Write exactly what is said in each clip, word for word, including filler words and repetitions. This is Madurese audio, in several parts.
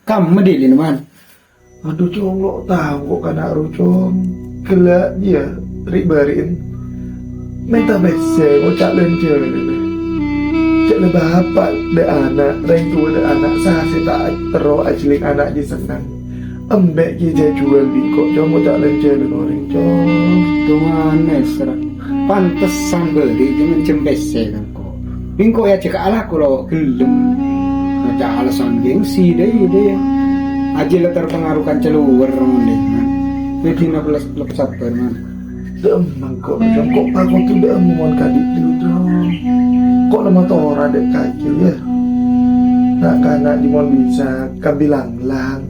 Kamma dhilina, Man? Adhu, Cong, lo' tao ko' kana' ro, Cong. Ghellâ' iyâ, ri'-bâri'en. Mènta pèssè, ngoca' lan-jhâlâna. Cè' la bapa' dâ' ana', rèng towa dâ' ana', sasè ta' terro ajhâlâng ana' jiyâ sennang. Embi' kèya jhâ' juwâl bi' engko', Cong, ngoca' lan-jhâlâna orèng, Cong. Tuhan, Esra. Pantesan bâri' jhâ' ngènjhâm pèssè, kan? Bi' engko' iyâ jhâ' alako lo' ghellem. Ngoca' alasan gengsi, dâi, dâi. Ajiyâ la terpengaruh kanca lowar, mon, dâi, Man. Dâddhina ples-, lep sabbhâr, Man. Dâ'emma engko', Cong, ko' pakodu dâ'emma mon kadi' dhu, Cong. Ko' la matora dâ' kakè, yâ. Na'-kana' jiyâ mon bisa kabilang-lang.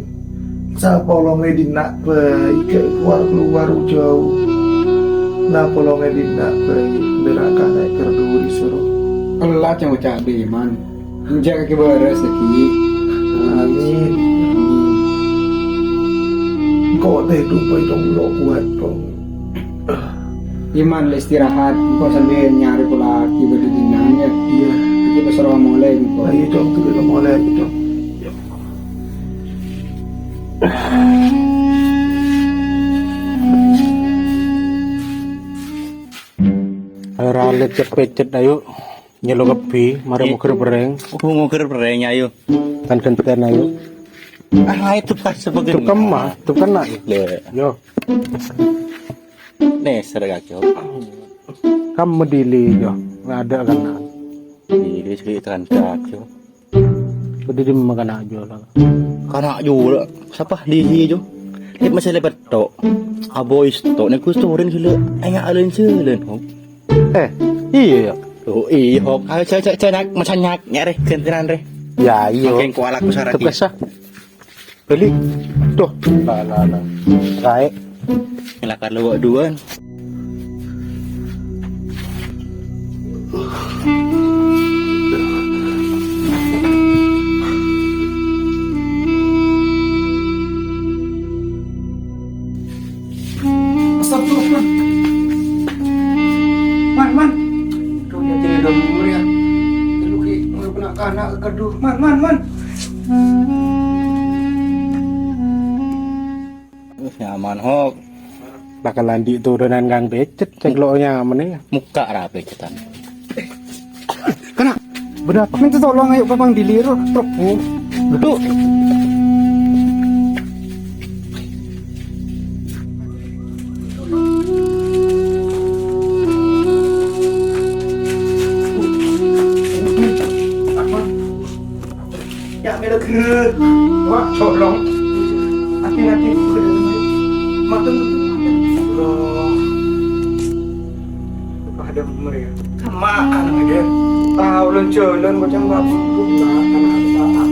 Sapolongè dinna' bhâi, jhâ' kalowar-kalowar jhâu. Napolongè dinna' bhâi, bârâ' kana' èkardhuri soro. Ella, Cong, oca' bâi, Man. Enjâ' kakè bârâs, lagi. Amin. Engko' tèdung bhâi, Cong, lo' kowat, Cong. Iyâ, Man, la istirahat. Engko' sambi nyarè polana bâdâ dina'an, yâ. Iyâ. Kakè pas rowa molè, engko'. Ayo, Cong, kakè molè, Cong. Ayo, ra lecet-pecet, ayo. Nyèlo kabbhi, marè Ih. Moghâr perrèng. Oh, moghâr perrèng, ayo. Kan ghântèyan, ayo. Ah, itu pas sebagian. Itu kemma, itu kena. Lè. Yo. Nèser kakè. Kamma dhili, yo. Nggak ada kena. Dhili sè kantha, yo. Bâdâ dimma kana' jhâ' la? Kana' jhâ' la. Sapa? Dhili, jhâ'. Lep masè lep to'. Aboy to', nèko storin ghellâ'. Enga' alen-jhâlân, ho. Eh, iyâ, yâ. Oh, iyâ, ho. Ayo, cè', cè', cè', nak, masanyak, nyarè, ghântèyan, rè. Yâ, iyâ. Mangkèn ko' alaku sarat, Tugas, yâ. Ah. Bâli. Tuh, la, la, la. Raè. Lakar lo' duwân. Astagfirullah. Man, Man. Aduh, yâ, jadi dong, umur, yâ. Lu ki, lu kena kana' kadu. Man, Man, Man. Wis nyaman, Hok. Bhâkal andi' turunan kang pècet, cè' lo' nyaman, yâ. Mokka' ra pècètan. Kena'. Bâdâ apa? Minta tolong, ayo, Bapang Dili, ro-, robo. Duduk. Ya, mèlo gher. Wah, colong. Ati-ati. Maten, maten. Loh. Padâ mrè. Kemma, ana', gher. Tao lan-jhâlân, bocah babu. Nah, ana'.